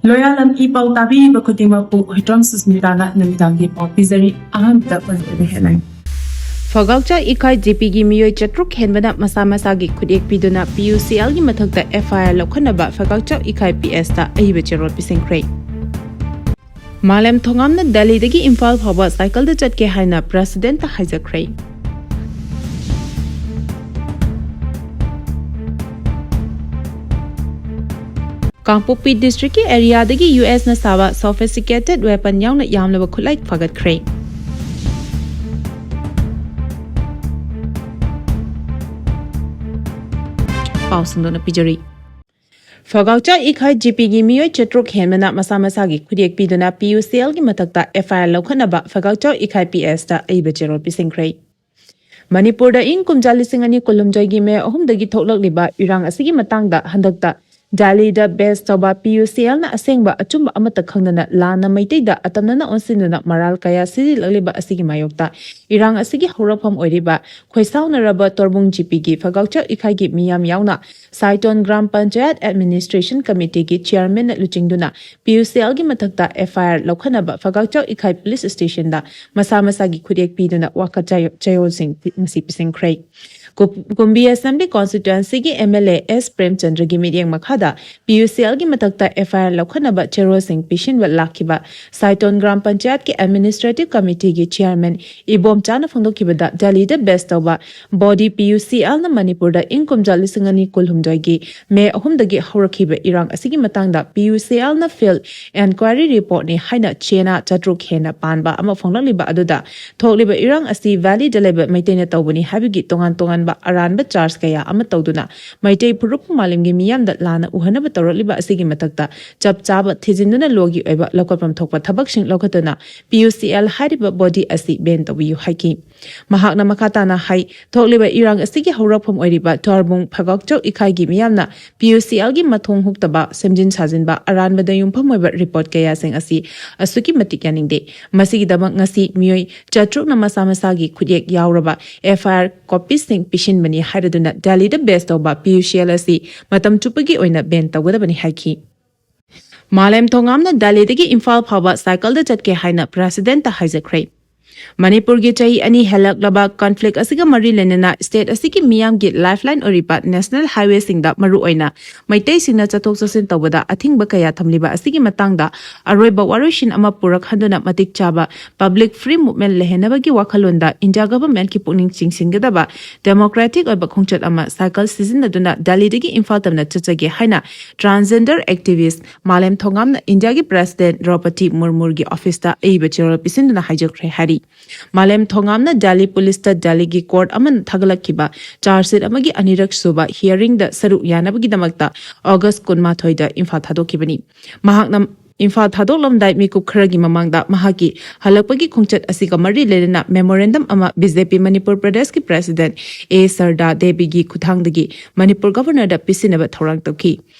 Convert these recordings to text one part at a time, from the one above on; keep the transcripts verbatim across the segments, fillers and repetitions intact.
ꯂꯣꯌꯥꯂꯝ E ꯄꯥꯎ ꯇꯥꯕꯤꯔꯤꯕ ꯈꯨꯗꯤꯡꯃꯛꯄꯨ ꯍꯨꯏꯗ꯭ꯔꯣꯝ ꯁꯨꯁꯃꯤꯇꯥꯅ ꯅꯨꯃꯤꯗꯥꯡꯒꯤ ꯄꯥꯎ ꯄꯤꯖꯔꯤ꯫ ꯑꯍꯥꯟꯕꯗ ꯃꯅꯤꯄꯨꯔꯤ ꯍꯦꯠꯂꯥꯏꯟ꯫ ꯐꯒꯥꯎꯆꯥꯎ ꯏꯈꯥꯏ ꯖꯤꯄꯤꯒꯤ ꯃꯤꯑꯣꯏ ꯆꯥꯇ꯭ꯔꯨꯛ ꯍꯦꯟꯕꯅ ꯃꯁꯥ ꯃꯁꯥꯒꯤ ꯈꯨꯠꯌꯦꯛ ꯄꯤꯗꯨꯅ ꯄꯤ ꯌꯨ ꯁꯤ ꯑꯦꯜꯒꯤ ꯃꯊꯛꯇ ꯑꯦꯐ ꯑꯥꯏ ꯑꯥꯔ ꯂꯧꯈꯠꯅꯕ ꯐꯒꯥꯎꯆꯥꯎ ꯏꯈꯥꯏ ꯄꯤ ꯑꯦꯁꯇ ꯑꯏꯕ ꯆꯦꯔꯣꯜ ꯄꯤꯁꯤꯟꯈ꯭ꯔꯦ꯫ ꯃꯥꯂꯦꯝ ꯊꯣꯉꯥꯝꯅ ꯗꯦꯜꯂꯤꯗꯒꯤ ꯏꯝꯐꯥꯜ ꯐꯥꯎꯕ ꯁꯥꯏꯀꯜꯗ ꯆꯠꯀꯦ ꯍꯥꯏꯅ ꯄ꯭ꯔꯦꯁꯤꯗꯦꯟꯠꯇ ꯍꯥꯏꯖꯈ꯭ꯔꯦ꯫ ꯀꯥꯡꯄꯣꯛꯄꯤ ꯗꯤꯁꯇ꯭ꯔꯤꯛꯀꯤ ꯑꯦꯔꯤꯌꯥꯗꯒꯤ ꯌꯨ ꯑꯦꯁꯅ ꯁꯥꯕ ꯁꯣꯐꯤꯁꯇꯤꯀꯦꯇꯦꯗ ꯋꯦꯄꯟ ꯌꯥꯎꯅ ꯌꯥꯝꯂꯕ ꯈꯨꯠꯂꯥꯏ ꯐꯥꯒꯠꯈ꯭ꯔꯦ꯫ ꯄꯥꯎ ꯁꯟꯗꯣꯛꯅ ꯄꯤꯖꯔꯤ꯫ ꯐꯒꯥꯎꯆꯥꯎ ꯏꯈꯥꯏ ꯖꯤꯄꯤꯒꯤ ꯃꯤꯑꯣꯏ ꯆꯥꯇ꯭ꯔꯨꯛ ꯍꯦꯟꯕꯅ ꯃꯁꯥ ꯃꯁꯥꯒꯤ ꯈꯨꯠꯌꯦꯛ ꯄꯤꯗꯨꯅ ꯄꯤ ꯌꯨ ꯁꯤ ꯑꯦꯜꯒꯤ ꯃꯊꯛꯇ ꯑꯦꯐ ꯑꯥꯏ ꯑꯥꯔ ꯂꯧꯈꯠꯅꯕ ꯐꯒꯥꯎꯆꯥꯎ ꯏꯈꯥꯏ ꯄꯤ ꯑꯦꯁꯇ ꯑꯏꯕ ꯆꯦꯔꯣꯜ ꯄꯤꯁꯤꯟꯈ꯭ꯔꯦ꯫ ꯃꯅꯤꯄꯨꯔꯗ ꯏꯪ ꯀꯨꯝꯖꯥ ꯂꯤꯁꯤꯡ ꯑꯅꯤ ꯀꯨꯟꯍꯨꯝꯗꯣꯏꯒꯤ ꯃꯦ ꯑꯍꯨꯝꯗꯒꯤ ꯊꯣꯛꯂꯛꯂꯤꯕ ꯏꯔꯥꯡ ꯑꯁꯤꯒꯤ ꯃꯇꯥꯡꯗ ꯍꯟꯗꯛꯇ ꯗꯦꯜꯂꯤꯗ ꯕꯦꯁ ꯇꯧꯕ ꯄꯤ ꯌꯨ ꯁꯤ ꯑꯦꯜꯅ ꯑꯁꯦꯡꯕ ꯑꯆꯨꯝꯕ ꯑꯃꯠꯇ ꯈꯪꯗꯅ ꯂꯥꯟꯅ ꯃꯩꯇꯩꯗ ꯑꯇꯝꯅꯅ ꯑꯣꯟꯁꯤꯟꯗꯨꯅ ꯃꯔꯥꯜ ꯀꯌꯥ ꯁꯤꯖꯤꯜꯂꯛꯂꯤꯕ ꯑꯁꯤꯒꯤ ꯃꯥꯌꯣꯛꯇ ꯏꯔꯥꯡ ꯑꯁꯤꯒꯤ ꯍꯧꯔꯛꯐꯝ ꯑꯣꯏꯔꯤꯕ ꯈꯣꯏꯁꯥꯎꯅꯔꯕ ꯇꯣꯔꯕꯨꯡ ꯖꯤꯄꯤꯒꯤ ꯐꯒꯥꯎꯆꯥꯎ ꯏꯈꯥꯏꯒꯤ ꯃꯤꯌꯥꯝ ꯌꯥꯎꯅ ꯁꯥꯏꯇꯣꯟ ꯒ꯭ꯔꯥꯝ ꯄꯟꯆꯥꯌꯠ ꯑꯦꯗꯃꯤꯅꯤꯁꯇ꯭ꯔꯦꯁꯟ ꯀꯃꯤꯇꯤꯒꯤ ꯆꯤꯌꯔꯃꯦꯟꯅ ꯂꯨꯆꯤꯡꯗꯨꯅ ꯄꯤ ꯌꯨ ꯁꯤ ꯑꯦꯜꯒꯤ ꯃꯊꯛꯇ ꯑꯦꯐ ꯑꯥꯏ ꯑꯥꯔ ꯂꯧꯈꯠꯅꯕ ꯐꯒꯥꯎꯆꯥꯎ ꯏꯈꯥꯏ ꯄꯨꯂꯤꯁ ꯁ꯭ꯇꯦꯁꯟꯗ ꯃꯁꯥ ꯃꯁꯥꯒꯤ ꯈꯨꯠꯌꯦꯛ ꯄꯤꯗꯨꯅ ꯋꯥꯀꯠ ꯆꯌꯣ-, ꯆꯌꯣꯜꯁꯤꯡ ꯄꯤ-, ꯉꯁꯤ ꯄꯤꯁꯤꯟꯈ꯭ꯔꯦ꯫ ꯀꯨ-, ꯀꯨꯝꯕꯤ ꯑꯦꯁꯦꯝꯕ꯭ꯂꯤ ꯀꯣꯟꯁꯇꯤꯇ꯭ꯋꯦꯟꯁꯤꯒꯤ ꯑꯦꯝ ꯑꯦꯜ ꯑꯦ ꯑꯦꯁ ꯄ꯭ꯔꯦꯝꯆꯟꯗ꯭ꯔꯒꯤ ꯃꯤꯠꯌꯦꯡ ꯃꯈꯥꯗ ꯄꯤ ꯌꯨ ꯁꯤ ꯑꯦꯜꯒꯤ ꯃꯊꯛꯇ ꯑꯦꯐ ꯑꯥꯏ ꯑꯥꯔ ꯂꯧꯈꯠꯅꯕ ꯆꯦꯔꯣꯜꯁꯤꯡ ꯄꯤꯁꯤꯟꯕ ꯂꯥꯛꯈꯤꯕ ꯁꯥꯏꯇꯣꯟ ꯒ꯭ꯔꯥꯝ ꯄꯟꯆꯥꯌꯠꯀꯤ ꯑꯦꯗꯃꯤꯅꯤꯁꯇ꯭ꯔꯦꯇꯤꯚ ꯀꯃꯤꯇꯤꯒꯤ ꯆꯤꯌꯔꯃꯦꯟ ꯏꯕꯣꯝꯆꯥꯅ ꯐꯣꯡꯗꯣꯛꯈꯤꯕꯗ ꯗꯦꯜꯂꯤꯗ ꯕꯦꯁ ꯇꯧꯕ ꯕꯣꯗꯤ ꯄꯤ ꯌꯨ ꯁꯤ ꯑꯦꯜꯅ ꯃꯅꯤꯄꯨꯔꯗ ꯏꯪ ꯀꯨꯝꯖꯥ ꯂꯤꯁꯤꯡ ꯑꯅꯤ ꯀꯨꯟꯍꯨꯝꯗꯣꯏꯒꯤ ꯃꯦ ꯑꯍꯨꯝꯗꯒꯤ ꯍꯧꯔꯛꯈꯤꯕ ꯏꯔꯥꯡ ꯑꯁꯤꯒꯤ ꯃꯇꯥꯡꯗ ꯄꯤ ꯌꯨ ꯁꯤ ꯑꯦꯜꯅ ꯐꯤꯜꯗ ꯏꯟꯀ꯭ꯋꯥꯏꯔꯤ ꯔꯤꯄꯣꯔꯠꯅꯤ ꯍꯥꯏꯅ ꯆꯦꯅꯥ ꯆꯥꯇ꯭ꯔꯨꯛ ꯍꯦꯟꯅ ꯄꯥꯟꯕ ꯑꯃ ꯐꯣꯡꯂꯛꯂꯤꯕ ꯑꯗꯨꯗ ꯊꯣꯛꯂꯤꯕ ꯏꯔꯥꯡ ꯑꯁꯤ ꯚꯦꯂꯤꯗ ꯂꯩꯕ ꯃꯩꯇꯩꯅ ꯇꯧꯕꯅꯤ ꯍꯥꯏꯕꯒꯤ ꯇꯣꯉꯥꯟ ꯇꯣꯉꯥꯟꯕ ꯑꯔꯥꯟꯕ ꯆꯥꯔꯖ ꯀꯌꯥ ꯑꯃ ꯇꯧꯗꯨꯅ ꯃꯩꯇꯩ ꯐꯨꯔꯨꯞꯄꯨ ꯃꯥꯂꯦꯝꯒꯤ ꯃꯤꯌꯥꯝꯗ ꯂꯥꯟꯅ ꯎꯍꯟꯅꯕ ꯇꯧꯔꯛꯂꯤꯕ ꯑꯁꯤꯒꯤ ꯃꯊꯛꯇ ꯆꯞ ꯆꯥꯕ ꯊꯤꯖꯤꯟꯗꯨꯅ ꯂꯣꯒꯤ ꯑꯣꯏꯕ ꯂꯧꯈꯠꯐꯝ ꯊꯣꯛꯄ ꯊꯕꯛꯁꯤꯡ ꯂꯧꯈꯠꯇꯨꯅ ꯄꯤ ꯌꯨ ꯁꯤ ꯑꯦꯜ ꯍꯥꯏꯔꯤꯕ ꯕꯣꯗꯤ ꯑꯁꯤ ꯕꯦꯟ ꯇꯧꯕꯤꯌꯨ ꯍꯥꯏꯈꯤ꯫ ꯃꯍꯥꯛꯅ ꯃꯈꯥ ꯇꯥꯅ ꯍꯥꯏ, ꯊꯣꯛꯂꯤꯕ ꯏꯔꯥꯡ ꯑꯁꯤꯒꯤ ꯍꯧꯔꯛꯐꯝ ꯑꯣꯏꯔꯤꯕ ꯊꯧꯔꯕꯨꯡ ꯐꯒꯥꯎꯆꯧ ꯏꯈꯥꯏꯒꯤ ꯃꯤꯌꯥꯝꯅ ꯄꯤ ꯌꯨ ꯁꯤ ꯑꯦꯜꯒꯤ ꯃꯊꯣꯡ ꯍꯨꯛꯇꯕ, ꯁꯦꯝꯖꯤꯟ ꯁꯥꯖꯤꯟꯕ, ꯑꯔꯥꯟꯕꯗ ꯌꯨꯝꯐꯝ ꯑꯣꯏꯕ ꯔꯤꯄꯣꯔꯠ ꯀꯌꯥꯁꯤꯡ ꯑꯁꯤ ꯑꯁꯨꯛꯀꯤ ꯃꯇꯤꯛ ꯌꯥꯅꯤꯡꯗꯦ꯫ ꯃꯁꯤꯒꯤꯗꯃꯛ ꯉꯁꯤ ꯃꯤꯑꯣꯏ ꯆꯥꯇ꯭ꯔꯨꯛꯅ ꯃꯁꯥ ꯃꯁꯥꯒꯤ ꯈꯨꯠꯌꯦꯛ ꯌꯥꯎꯔꯕ ꯑꯦꯐ ꯑꯥꯏ ꯑꯥꯔ ꯀꯣꯄꯤꯁꯤꯡ ꯄꯤꯁꯤꯟꯕꯅꯤ ꯍꯥꯏꯔꯗꯨꯅ ꯗꯦꯜꯂꯤꯗ ꯕꯦꯁ ꯇꯧꯕ ꯄꯤ ꯌꯨ ꯁꯤ ꯑꯦꯜ ꯑꯁꯤ ꯃꯇꯝ ꯆꯨꯞꯄꯒꯤ ꯑꯣꯏꯅ ꯕꯦꯟ ꯇꯧꯒꯗꯕꯅꯤ ꯍꯥꯏꯈꯤ꯫ ꯃꯥꯂꯦꯝ ꯊꯣꯉꯥꯝꯅ ꯗꯦꯜꯂꯤꯗꯒꯤ ꯏꯝꯐꯥꯜ ꯐꯥꯎꯕ ꯁꯥꯏꯀꯜꯗ ꯆꯠꯀꯦ ꯍꯥꯏꯅ ꯄ꯭ꯔꯦꯁꯤꯗꯦꯟꯠꯇ ꯍꯥꯏꯖꯈ꯭ꯔꯦ꯫ ꯃꯅꯤꯄꯨꯔꯒꯤ ꯆꯍꯤ ꯑꯅꯤ ꯍꯦꯜꯂꯛꯂꯕ ꯀꯟꯐ꯭ꯂꯤꯛ ꯑꯁꯤꯒ ꯃꯔꯤ ꯂꯩꯅꯅ ꯁ꯭ꯇꯦꯠ ꯑꯁꯤꯒꯤ ꯃꯤꯌꯥꯝꯒꯤ ꯂꯥꯏꯐꯂꯥꯏꯟ ꯑꯣꯏꯔꯤꯕ ꯅꯦꯁꯅꯦꯜ ꯍꯥꯏꯋꯦꯁꯤꯡꯗ, ꯃꯔꯨꯑꯣꯏꯅ ꯃꯩꯇꯩꯁꯤꯡꯅ ꯆꯠꯊꯣꯛ ꯆꯠꯁꯤꯟ ꯇꯧꯕꯗ ꯑꯊꯤꯡꯕ ꯀꯌꯥ ꯊꯝꯂꯤꯕ ꯑꯁꯤꯒꯤ ꯃꯇꯥꯡꯗ ꯑꯔꯣꯏꯕ ꯋꯥꯔꯣꯏꯁꯤꯟ ꯑꯃ ꯄꯨꯔꯛꯍꯟꯗꯨꯅ ꯃꯇꯤꯛ ꯆꯥꯕ ꯄꯕ꯭ꯂꯤꯛ ꯐ꯭ꯔꯤ ꯃꯨꯚꯃꯦꯟꯠ ꯂꯩꯍꯟꯅꯕꯒꯤ ꯋꯥꯈꯜꯂꯣꯟꯗ ꯏꯟꯗꯤꯌꯥ ꯒꯚꯔꯟꯃꯦꯟꯠꯀꯤ ꯄꯨꯛꯅꯤꯡ ꯆꯤꯡꯁꯤꯟꯒꯗꯕ ꯗꯦꯃꯣꯀ꯭ꯔꯦꯇꯤꯛ ꯑꯣꯏꯕ ꯈꯣꯡꯆꯠ ꯑꯃ ꯁꯥꯏꯀꯜ ꯁꯤꯖꯤꯟꯅꯗꯨꯅ ꯗꯦꯜꯂꯤꯗꯒꯤ ꯏꯝꯐꯥꯜ ꯇꯝꯅ ꯆꯠꯆꯒꯦ ꯍꯥꯏꯅ ꯇ꯭ꯔꯥꯟꯁꯖꯦꯟꯗꯔ ꯑꯦꯛꯇꯤꯚꯤꯁꯠ ꯃꯥꯂꯦꯝ ꯊꯣꯉꯥꯝꯅ ꯏꯟꯗꯤꯌꯥꯒꯤ ꯄ꯭ꯔꯦꯁꯤꯗꯦꯟꯠ ꯗ꯭ꯔꯧꯄꯗꯤ ꯃꯨꯔꯃꯨꯒꯤ ꯑꯣꯐꯤꯁꯇ ꯑꯏꯕ ꯆꯦꯔꯣꯜ ꯄꯤꯁꯤꯟꯗꯨꯅ ꯍꯥꯏꯖꯈ꯭ꯔꯦ ꯍꯥꯏꯔꯤ꯫ ꯃꯥꯂꯦꯝ ꯊꯣꯉꯥꯝꯅ ꯗꯦꯜꯂꯤ ꯄꯨꯂꯤꯁꯇ ꯗꯦꯜꯂꯤꯒꯤ ꯀꯣꯔꯠ ꯑꯃꯅ ꯊꯥꯒꯠꯂꯛꯈꯤꯕ ꯆꯥꯔꯖꯁꯤꯠ ꯑꯃꯒꯤ ꯑꯅꯤꯔꯛ ꯁꯨꯕ ꯍꯤꯌꯥꯔꯤꯡꯗ ꯁꯔꯨꯛ ꯌꯥꯅꯕꯒꯤꯗꯃꯛꯇ ꯑꯣꯒꯁꯠ ꯀꯨꯟꯃꯥꯊꯣꯏꯗ ꯏꯝꯐꯥꯜ ꯊꯥꯗꯣꯛꯈꯤꯕꯅꯤ꯫ ꯃꯍꯥꯛꯅ ꯏꯝꯐꯥꯜ ꯊꯥꯗꯣꯛꯂꯝꯗꯥꯏ ꯃꯤꯀꯨꯞ ꯈꯔꯒꯤ ꯃꯃꯥꯡꯗ ꯃꯍꯥꯛꯀꯤ ꯍꯜꯂꯛꯄꯒꯤ ꯈꯣꯡꯆꯠ ꯑꯁꯤꯒ ꯃꯔꯤ ꯂꯩꯅꯅ ꯃꯦꯃꯣꯔꯦꯟꯗꯝ ꯑꯃ ꯕꯤ ꯖꯦ ꯄꯤ ꯃꯅꯤꯄꯨꯔ ꯄ꯭ꯔꯗꯦꯁꯀꯤ ꯄ꯭ꯔꯦꯁꯤꯗꯦꯟꯠ ꯑꯦ ꯁꯔꯗꯥ ꯗꯦꯕꯤꯒꯤ ꯈꯨꯠꯊꯥꯡꯗꯒꯤ ꯃꯅꯤꯄꯨꯔ ꯒꯚꯔꯅꯔꯗ ꯄꯤꯁꯤꯟꯅꯕ ꯊꯧꯔꯥꯡ ꯇꯧꯈꯤ꯫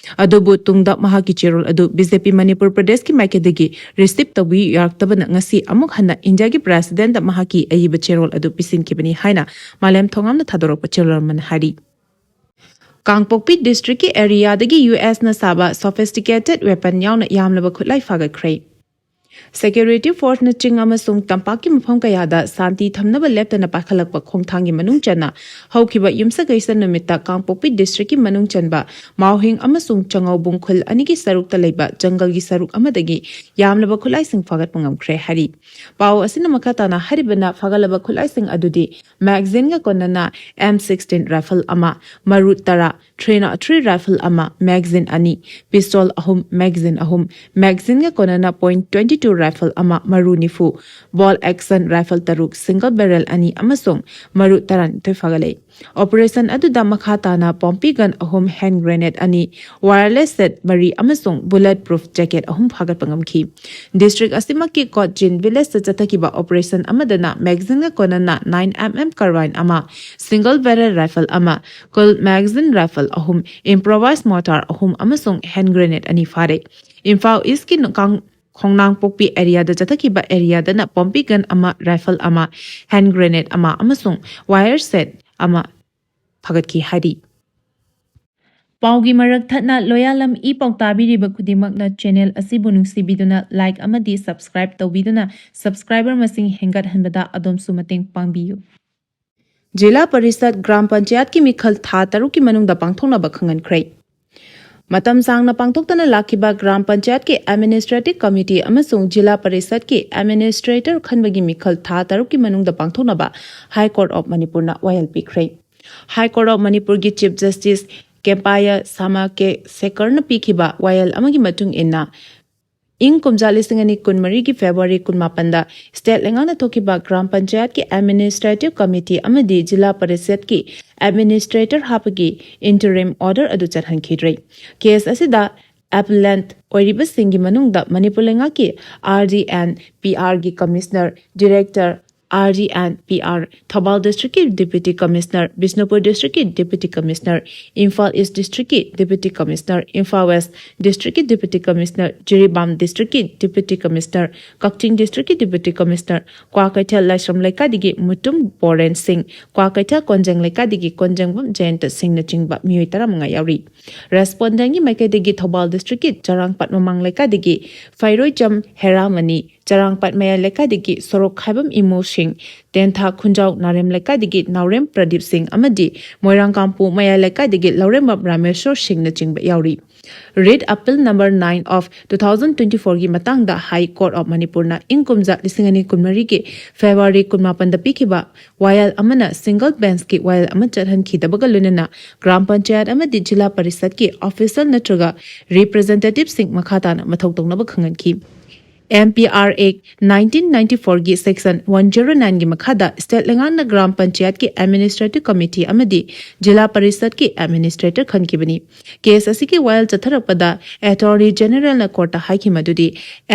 ꯑꯗꯨꯕꯨ ꯇꯨꯡꯗ ꯃꯍꯥꯛꯀꯤ ꯆꯦꯔꯣꯜ ꯑꯗꯨ ꯕꯤ ꯖꯦ ꯄꯤ ꯃꯅꯤꯄꯨꯔ ꯄ꯭ꯔꯗꯦꯁꯀꯤ ꯃꯥꯏꯀꯩꯗꯒꯤ ꯔꯤꯁꯤꯞ ꯇꯧꯕꯤꯌꯨ ꯌꯥꯔꯛꯇꯕꯅ ꯉꯁꯤ ꯑꯃꯨꯛ ꯍꯟꯅ ꯏꯟꯗꯤꯌꯥꯒꯤ ꯄ꯭ꯔꯦꯁꯤꯗꯦꯟꯠꯇ ꯃꯍꯥꯛꯀꯤ ꯑꯏꯕ ꯆꯦꯔꯣꯜ ꯑꯗꯨ ꯄꯤꯁꯤꯟꯈꯤꯕꯅꯤ ꯍꯥꯏꯅ ꯃꯥꯂꯦꯝ ꯊꯣꯉꯥꯝꯅ ꯊꯥꯗꯣꯔꯛꯄ ꯆꯦꯔꯣꯜ ꯑꯃꯅ ꯍꯥꯏꯔꯤ꯫ ꯀꯥꯡꯄꯣꯛꯄꯤ ꯗꯤꯁꯇ꯭ꯔꯤꯛꯀꯤ ꯑꯦꯔꯤꯌꯥꯗꯒꯤ ꯌꯨ ꯑꯦꯁꯅ ꯁꯥꯕ ꯁꯣꯐꯤꯁꯇꯤꯀꯦꯇꯦꯗ ꯋꯦꯄꯟ ꯌꯥꯎꯅ ꯌꯥꯝꯂꯕ ꯈꯨꯠꯂꯥꯏ ꯐꯥꯒꯠꯈ꯭ꯔꯦ꯫ ꯁꯦꯀ꯭ꯌꯨꯔꯤꯇꯤ ꯐꯣꯔꯁꯅ ꯆꯤꯡ ꯑꯃꯁꯨꯡ ꯇꯝꯄꯥꯛꯀꯤ ꯃꯐꯝ ꯀꯌꯥꯗ ꯁꯥꯟꯇꯤ ꯊꯝꯅꯕ ꯂꯦꯞꯇꯅ ꯄꯥꯏꯈꯠꯂꯛꯄ ꯈꯣꯡꯊꯥꯡꯒꯤ ꯃꯅꯨꯡ ꯆꯟꯅ ꯍꯧꯈꯤꯕ ꯌꯨꯝꯁꯀꯩꯁ ꯅꯨꯃꯤꯠꯇ ꯀꯥꯡꯄꯣꯛꯄꯤ ꯗꯤꯁꯇ꯭ꯔꯤꯛꯀꯤ ꯃꯅꯨꯡ ꯆꯟꯕ ꯃꯥꯎꯍꯤꯡ ꯑꯃꯁꯨꯡ ꯆꯉꯧꯕꯨꯡ ꯈꯨꯜ ꯑꯅꯤꯒꯤ ꯁꯔꯨꯛꯇ ꯂꯩꯕ ꯖꯪꯒꯜꯒꯤ ꯁꯔꯨꯛ ꯑꯃꯗꯒꯤ ꯌꯥꯝꯂꯕ ꯈꯨꯠꯂꯥꯏꯁꯤꯡ ꯐꯥꯒꯠꯄ ꯉꯝꯈ꯭ꯔꯦ ꯍꯥꯏꯔꯤ꯫ ꯄꯥꯎ ꯑꯁꯤꯅ ꯃꯈꯥ ꯇꯥꯅ ꯍꯥꯏꯔꯤꯕꯅ ꯐꯥꯒꯠꯂꯕ ꯈꯨꯠꯂꯥꯏꯁꯤꯡ ꯑꯗꯨꯗꯤ ꯃꯦꯒꯥꯖꯤꯟꯒ ꯀꯣꯟꯅꯅ ꯑꯦꯝ ꯁꯤꯛꯁꯇꯤꯟ ꯔꯥꯏꯐꯜ ꯑꯃ, ꯃꯔꯨ ꯇꯔꯥ, ꯊ꯭ꯔꯤ ꯅꯣꯠ ꯊ꯭ꯔꯤ ꯔꯥꯏꯐꯜ ꯑꯃ, ꯃꯦꯒꯥꯖꯤꯟ ꯑꯅꯤ, ꯄꯤꯁꯇꯣꯜ ꯑꯍꯨꯝ, ꯃꯦꯒꯥꯖꯤꯟ ꯑꯍꯨꯝ, ꯃꯦꯒꯥꯖꯤꯟꯒ ꯀꯣꯟꯅꯅ ꯄꯣꯏꯟꯠ ꯇ꯭ꯋꯦꯟꯇꯤ ꯇꯨ ꯔꯥꯏꯐꯜ ꯑꯃ, ꯃꯔꯨ ꯅꯤꯐꯨ, ꯕꯣꯜ ꯑꯦꯛꯁꯟ ꯔꯥꯏꯐꯜ ꯇꯔꯨꯛ, ꯁꯤꯡꯒꯜ ꯕꯦꯔꯦꯜ ꯑꯅꯤ ꯑꯃꯁꯨꯡ ꯃꯔꯨ ꯇꯔꯥꯅꯤꯊꯣꯏ ꯐꯥꯒꯠꯂꯦ꯫ ꯑꯣꯄꯔꯦꯁꯟ ꯑꯗꯨꯗ ꯃꯈꯥ ꯇꯥꯅ ꯄꯣꯝꯄꯤ ꯒꯟ ꯑꯍꯨꯝ, ꯍꯦꯟ ꯒ꯭ꯔꯦꯅꯦꯗ ꯑꯅꯤ, ꯋꯥꯌꯔꯂꯦꯁ ꯁꯦꯠ ꯃꯔꯤ ꯑꯃꯁꯨꯡ ꯕꯨꯂꯦꯠ ꯄ꯭ꯔꯨꯐ ꯖꯦꯀꯦꯠ ꯑꯍꯨꯝ ꯐꯥꯒꯠꯄ ꯉꯝꯈꯤ꯫ ꯗꯤꯁꯇ꯭ꯔꯤꯛ ꯑꯁꯤꯃꯛꯀꯤ ꯀꯣꯠꯆꯤꯟ ꯚꯤꯂꯦꯖꯇ ꯆꯠꯊꯈꯤꯕ ꯑꯣꯄꯔꯦꯁꯟ ꯑꯃꯗꯅ ꯃꯦꯒꯥꯖꯤꯟꯒ ꯀꯣꯟꯅꯅ ꯅꯥꯏꯟ ꯑꯦꯝ ꯑꯦꯝ ꯀꯥꯔꯕꯥꯏꯟ ꯑꯃ, ꯁꯤꯡꯒꯜ ꯕꯦꯔꯦꯜ ꯔꯥꯏꯐꯜ ꯑꯃ, ꯀꯨꯜ ꯃꯦꯒꯥꯖꯤꯟ ꯔꯥꯏꯐꯜ ꯑꯍꯨꯝ, ꯏꯝꯄ꯭ꯔꯣꯚꯥꯏꯖ ꯃꯣꯔꯇꯥꯔ ꯑꯍꯨꯝ ꯑꯃꯁꯨꯡ ꯍꯦꯟ ꯒ꯭ꯔꯦꯅꯦꯗ ꯑꯅꯤ ꯐꯥꯔꯦ꯫ ꯏꯝꯐꯥꯜ ꯏꯁꯀꯤ ꯅꯨꯡꯀꯥꯡ-, ꯈꯣꯡꯅꯥꯡꯄꯣꯛꯄꯤ ꯑꯦꯔꯤꯌꯥꯗ ꯆꯠꯊꯈꯤꯕ ꯑꯦꯔꯤꯌꯥꯗꯅ ꯄꯣꯝꯄꯤ ꯒꯟ ꯑꯃ, ꯔꯥꯏꯐꯜ ꯑꯃ, ꯍꯦꯟ ꯒ꯭ꯔꯦꯅꯦꯗ ꯑꯃ ꯑꯃꯁꯨꯡ ꯋꯥꯌꯔ ꯁꯦꯠ ꯑꯃ ꯐꯥꯒꯠꯈꯤ ꯍꯥꯏꯔꯤ꯫ ꯄꯥꯎꯒꯤ ꯃꯔꯛ ꯊꯠꯅ ꯂꯣꯌꯥꯂꯝ ꯏ ꯄꯥꯎ ꯇꯥꯕꯤꯔꯤꯕ ꯈꯨꯗꯤꯡꯃꯛꯅ ꯆꯦꯅꯦꯜ ꯑꯁꯤꯕꯨ ꯅꯨꯡꯁꯤꯕꯤꯗꯨꯅ ꯂꯥꯏꯛ ꯑꯃꯗꯤ ꯁꯕꯁꯀ꯭ꯔꯥꯏꯕ ꯇꯧꯕꯤꯗꯨꯅ ꯁꯕꯁꯀ꯭ꯔꯥꯏꯕꯔ ꯃꯁꯤꯡ ꯍꯦꯟꯒꯠꯍꯟꯕꯗ ꯑꯗꯣꯝꯁꯨ ꯃꯇꯦꯡ ꯄꯥꯡꯕꯤꯌꯨ꯫ ꯖꯤꯂꯥ ꯄꯔꯤꯁꯠ ꯒ꯭ꯔꯥꯝ ꯄꯟꯆꯥꯌꯠꯀꯤ ꯃꯤꯈꯜ ꯊꯥ ꯇꯔꯨꯛꯀꯤ ꯃꯅꯨꯡꯗ ꯄꯥꯡꯊꯣꯛꯅꯕ ꯈꯪꯍꯟꯈ꯭ꯔꯦ꯫ ꯃꯇꯝ ꯁꯥꯡꯅ ꯄꯥꯡꯊꯣꯛꯇꯅ ꯂꯥꯛꯈꯤꯕ ꯒ꯭ꯔꯥꯝ ꯄꯟꯆꯥꯌꯠꯀꯤ ꯑꯦꯗꯃꯤꯅꯤꯁꯇ꯭ꯔꯦꯇꯤꯚ ꯀꯃꯤꯇꯤ ꯑꯃꯁꯨꯡ ꯖꯤꯂꯥ ꯄꯔꯤꯁꯠꯀꯤ ꯑꯦꯗꯃꯤꯅꯤꯁꯇ꯭ꯔꯦꯇꯔ ꯈꯟꯕꯒꯤ ꯃꯤꯈꯜ ꯊꯥ ꯇꯔꯨꯛꯀꯤ ꯃꯅꯨꯡꯗ ꯄꯥꯡꯊꯣꯛꯅꯕ ꯍꯥꯏ ꯀꯣꯔꯠ ꯑꯣꯐ ꯃꯅꯤꯄꯨꯔꯅ ꯋꯥꯌꯦꯜ ꯄꯤꯈ꯭ꯔꯦ꯫ ꯍꯥꯏ ꯀꯣꯔꯠ ꯑꯣꯐ ꯃꯅꯤꯄꯨꯔꯒꯤ ꯆꯤꯐ ꯖꯁꯇꯤꯁ ꯀꯦꯝꯄꯥꯌꯥ ꯁꯥꯃꯥ ꯀꯦ ꯁꯦꯀꯔꯅ ꯄꯤꯈꯤꯕ ꯋꯥꯌꯦꯜ ꯑꯃꯒꯤ ꯃꯇꯨꯡ ꯏꯟꯅ, ꯏꯪ ꯀꯨꯝꯖꯥ ꯂꯤꯁꯤꯡ ꯑꯅꯤ ꯀꯨꯟꯃꯔꯤꯒꯤ ꯐꯦꯕ꯭ꯔꯨꯋꯥꯔꯤ ꯀꯨꯟꯃꯥꯄꯟꯗ ꯁ꯭ꯇꯦꯠ ꯂꯩꯉꯥꯛꯅ ꯊꯣꯛꯈꯤꯕ ꯒ꯭ꯔꯥꯝ ꯄꯟꯆꯥꯌꯠꯀꯤ ꯑꯦꯗꯃꯤꯅꯤꯁꯇ꯭ꯔꯦꯇꯤꯚ ꯀꯃꯤꯇꯤ ꯑꯃꯗꯤ ꯖꯤꯂꯥ ꯄꯔꯤꯁꯠꯀꯤ ꯑꯦꯗꯃꯤꯅꯤꯁꯇ꯭ꯔꯦꯇꯔ ꯍꯥꯞꯄꯒꯤ ꯏꯟꯇꯔꯤꯝ ꯑꯣꯔꯗꯔ ꯑꯗꯨ ꯆꯠꯍꯟꯈꯤꯗ꯭ꯔꯦ꯫ ꯀꯦꯁ ꯑꯁꯤꯗ ꯑꯦꯄꯦꯂꯦꯟꯠ ꯑꯣꯏꯔꯤꯕꯁꯤꯡꯒꯤ ꯃꯅꯨꯡꯗ ꯃꯅꯤꯄꯨꯔ ꯂꯩꯉꯥꯛꯀꯤ R D and PR ꯒꯤ commissioner, director, R D and PR, Thoubal ꯗꯤꯁꯇ꯭ꯔꯤꯛꯀꯤ ꯗꯤꯄ꯭ꯌꯨꯇꯤ ꯀꯃꯤꯁꯅꯔ, ꯕꯤꯁꯅꯨꯄꯨꯔ ꯗꯤꯁꯇ꯭ꯔꯤꯛꯀꯤ ꯗꯤꯄ꯭ꯌꯨꯇꯤ ꯀꯃꯤꯁꯅꯔ, ꯏꯝꯐꯥꯜ ꯏꯁ ꯗꯤꯁꯇ꯭ꯔꯤꯛꯀꯤ ꯗꯤꯄ꯭ꯌꯨꯇꯤ ꯀꯃꯤꯁꯅꯔ, ꯏꯝꯐꯥꯜ ꯋꯦꯁ ꯗꯤꯁꯇ꯭ꯔꯤꯛꯀꯤ ꯗꯤꯄ꯭ꯌꯨꯇꯤ ꯀꯃꯤꯁꯅꯔ, ꯖꯤꯔꯤꯕꯥꯝ ꯗꯤꯁꯇ꯭ꯔꯤꯛꯀꯤ ꯗꯤꯄ꯭ꯌꯨꯇꯤ ꯀꯃꯤꯁꯅꯔ, ꯀꯛꯆꯤꯡ ꯗꯤꯁꯇ꯭ꯔꯤꯛꯀꯤ ꯗꯤꯄ꯭ꯌꯨꯇꯤ ꯀꯃꯤꯁꯅꯔ, ꯀ꯭ꯋꯥꯀꯩꯊꯦꯜ ꯂꯥꯏꯁ꯭ꯔꯝ ꯂꯩꯀꯥꯏꯗꯒꯤ ꯃꯨꯇꯨꯝ ꯕꯣꯔꯦꯟ ꯁꯤꯡ, ꯀ꯭ꯋꯥꯀꯩꯊꯦꯜ ꯀꯣꯟꯖꯦꯡ ꯂꯩꯀꯥꯏꯗꯒꯤ ꯀꯣꯟꯖꯦꯡꯕꯝ ꯖꯌꯟꯇ ꯁꯤꯡꯅꯆꯤꯡꯕ ꯃꯤꯑꯣꯏ ꯇꯔꯥꯃꯉꯥ ꯌꯥꯎꯔꯤ꯫ ꯔꯦꯁꯄꯣꯟꯗꯦꯟꯒꯤ ꯃꯥꯏꯀꯩꯗꯒꯤ ꯊꯧꯕꯥꯜ ꯗꯤꯁꯇ꯭ꯔꯤꯛꯀꯤ ꯆꯔꯥꯡꯄꯥꯠ ꯃꯃꯥꯡ ꯂꯩꯀꯥꯏꯗꯒꯤ ꯐꯩꯔꯣꯏꯆꯝ ꯍꯦꯔꯥꯃꯅꯤ, ꯆꯔꯥꯡꯄꯥꯠ ꯃꯌꯥꯏ ꯂꯩꯀꯥꯏꯗꯒꯤ ꯁꯣꯔꯣꯛꯈꯥꯏꯕꯝ ꯏꯃꯣ ꯁꯤꯡ, ꯇꯦꯟꯊꯥ ꯈꯨꯟꯖꯥꯎ ꯅꯥꯔꯦꯝ ꯂꯩꯀꯥꯏꯗꯒꯤ ꯅꯥꯎꯔꯦꯝ ꯄ꯭ꯔꯗꯤꯞ ꯁꯤꯡ ꯑꯃꯗꯤ ꯃꯣꯏꯔꯥꯡꯀꯥꯝꯄꯨ ꯃꯌꯥꯏ ꯂꯩꯀꯥꯏꯗꯒꯤ ꯂꯧꯔꯦꯝꯕꯝ ꯔꯥꯃꯦꯁꯣꯔ ꯁꯤꯡꯅꯆꯤꯡꯕ ꯌꯥꯎꯔꯤ꯫ Writ Appeal number nine of two thousand twenty-four ꯒꯤ ꯃꯇꯥꯡꯗ ꯍꯥꯏ ꯀꯣꯔꯠ ꯑꯣꯐ ꯃꯅꯤꯄꯨꯔꯅ ꯏꯪ ꯀꯨꯝꯖꯥ ꯂꯤꯁꯤꯡ ꯑꯅꯤ ꯀꯨꯟꯃꯔꯤꯒꯤ ꯐꯦꯕ꯭ꯔꯨꯋꯥꯔꯤ ꯀꯨꯟꯃꯥꯄꯟꯗ ꯄꯤꯈꯤꯕ ꯋꯥꯌꯦꯜ ꯑꯃꯅ ꯁꯤꯡꯒꯜ ꯕꯦꯟꯁꯀꯤ ꯋꯥꯌꯦꯜ ꯑꯃ ꯆꯠꯍꯟꯈꯤꯗꯕꯒ ꯂꯣꯏꯅꯅ ꯒ꯭ꯔꯥꯝ ꯄꯟꯆꯥꯌꯠ ꯑꯃꯗꯤ ꯖꯤꯂꯥ ꯄꯔꯤꯁꯠꯀꯤ ꯑꯣꯐꯤꯁꯤꯌꯦꯜ ꯅꯠꯇ꯭ꯔꯒ ꯔꯤꯄ꯭ꯔꯖꯦꯟꯇꯦꯇꯤꯚꯁꯤꯡ ꯃꯈꯥ ꯇꯥꯅ ꯃꯊꯧ ꯇꯧꯅꯕ ꯈꯪꯍꯟꯈꯤ꯫ M P R Act nineteen ninety-four ꯒꯤ section one zero nine ꯒꯤ ꯃꯈꯥꯗ ꯁ꯭ꯇꯦꯠ ꯂꯩꯉꯥꯛꯅ ꯒ꯭ꯔꯥꯝ ꯄꯟꯆꯥꯌꯠꯀꯤ ꯑꯦꯗꯃꯤꯅꯤꯁꯇ꯭ꯔꯦꯇꯤꯚ ꯀꯃꯤꯇꯤ ꯑꯃꯗꯤ ꯖꯤꯂꯥ ꯄꯔꯤꯁꯠꯀꯤ ꯑꯦꯗꯃꯤꯅꯤꯁꯇ꯭ꯔꯦꯇꯔ ꯈꯟꯈꯤꯕꯅꯤ꯫ ꯀꯦꯁ ꯑꯁꯤꯒꯤ ꯋꯥꯌꯦꯜ ꯆꯠꯊꯔꯛꯄꯗ ꯑꯦꯇꯣꯔꯅꯤ ꯖꯦꯅꯦꯔꯦꯜꯅ ꯀꯣꯔꯠꯇ ꯍꯥꯏꯈꯤ ꯃꯗꯨꯗꯤ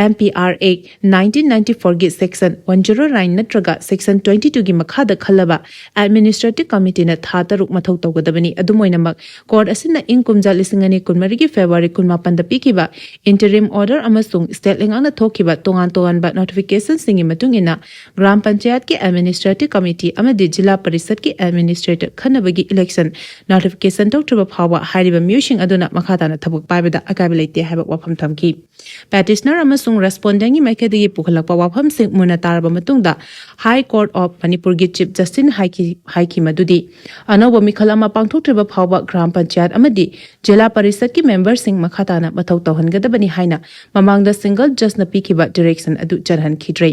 M P R Act nineteen ninety-four ꯒꯤ section one zero nine ꯅꯠꯇ꯭ꯔꯒ section twenty-two ꯒꯤ ꯃꯈꯥꯗ ꯈꯜꯂꯕ ꯑꯦꯗꯃꯤꯅꯤꯁꯇ꯭ꯔꯦꯇꯤꯚ ꯀꯃꯤꯇꯤꯅ ꯊꯥ ꯇꯔꯨꯛ ꯃꯊꯧ ꯇꯧꯒꯗꯕꯅꯤ꯫ ꯑꯗꯨꯝ ꯑꯣꯏꯅꯃꯛ, ꯀꯣꯔꯠ ꯑꯁꯤꯅ ꯏꯪ ꯀꯨꯝꯖꯥ ꯂꯤꯁꯤꯡ ꯑꯅꯤ ꯀꯨꯟꯃꯔꯤꯒꯤ ꯐꯦꯕ꯭ꯔꯨꯋꯥꯔꯤ ꯀꯨꯟꯃꯥꯄꯟꯗ ꯄꯤꯈꯤꯕ ꯏꯟꯇꯔꯤꯝ ꯑꯣꯔꯗꯔ ꯑꯃꯁꯨꯡ ꯁ꯭ꯇꯦꯠ ꯂꯩꯉꯥꯛꯅ ꯊꯣꯛꯈꯤꯕ ꯇꯣꯉꯥꯟ ꯇꯣꯉꯥꯟꯕ ꯅꯣꯇꯤꯐꯤꯀꯦꯁꯟꯁꯤꯡꯒꯤ ꯃꯇꯨꯡ ꯏꯟꯅ ꯒ꯭ꯔꯥꯝ ꯄꯟꯆꯥꯌꯠꯀꯤ ꯑꯦꯗꯃꯤꯅꯤꯁꯇ꯭ꯔꯦꯇꯤꯚ ꯀꯃꯤꯇꯤ ꯑꯃꯗꯤ ꯖꯤꯂꯥ ꯄꯔꯤꯁꯠꯀꯤ ꯑꯦꯗꯃꯤꯅꯤꯁꯇ꯭ꯔꯦꯇꯔ ꯈꯟꯅꯕꯒꯤ ꯏꯂꯦꯛꯁꯟ ꯅꯣꯇꯤꯐꯤꯀꯦꯁꯟ ꯊꯣꯛꯇ꯭ꯔꯤꯕ ꯐꯥꯎꯕ ꯍꯥꯏꯔꯤꯕ ꯃꯤꯑꯣꯏꯁꯤꯡ ꯑꯗꯨꯅ ꯃꯈꯥ ꯇꯥꯅ ꯊꯕꯛ ꯄꯥꯏꯕꯗ ꯑꯀꯥꯏꯕ ꯂꯩꯇꯦ ꯍꯥꯏꯕ ꯋꯥꯐꯝ ꯊꯝꯈꯤ꯫ ꯄꯦꯇꯤꯁꯅꯔ ꯑꯃꯁꯨꯡ ꯔꯦꯁꯄꯣꯟꯗꯦꯟꯒꯤ ꯃꯥꯏꯀꯩꯗꯒꯤ ꯄꯨꯈꯠꯂꯛꯄ ꯋꯥꯐꯝꯁꯤꯡ ꯃꯨꯟꯅ ꯇꯥꯔꯕ ꯃꯇꯨꯡꯗ, ꯍꯥꯏ ꯀꯣꯔꯠ ꯑꯣꯐ ꯃꯅꯤꯄꯨꯔꯒꯤ ꯆꯤꯐ ꯖꯁꯇꯤꯁꯅ ꯍꯥꯏꯈꯤ ꯍꯥꯏꯈꯤ ꯃꯗꯨꯗꯤ ꯑꯅꯧꯕ ꯃꯤꯈꯜ ꯑꯃ ꯄꯥꯡꯊꯣꯛꯇ꯭ꯔꯤꯕ ꯐꯥꯎꯕ ꯒ꯭ꯔꯥꯝ ꯄꯟꯆꯥꯌꯠ ꯑꯃꯗꯤ ꯖꯤꯂꯥ ꯄꯔꯤꯁꯠꯀꯤ ꯃꯦꯝꯕꯔꯁꯤꯡ ꯃꯈꯥ ꯇꯥꯅ ꯃꯊꯧ ꯇꯧꯍꯟꯒꯗꯕꯅꯤ ꯍꯥꯏꯅ ꯃꯃꯥꯡꯗ ꯁꯤꯡꯒꯜ ꯖꯁꯅ ꯄꯤꯈꯤꯕ ꯗꯤꯔꯦꯛꯁꯟ ꯑꯗꯨ ꯆꯠꯍꯟꯈꯤꯗ꯭ꯔꯦ꯫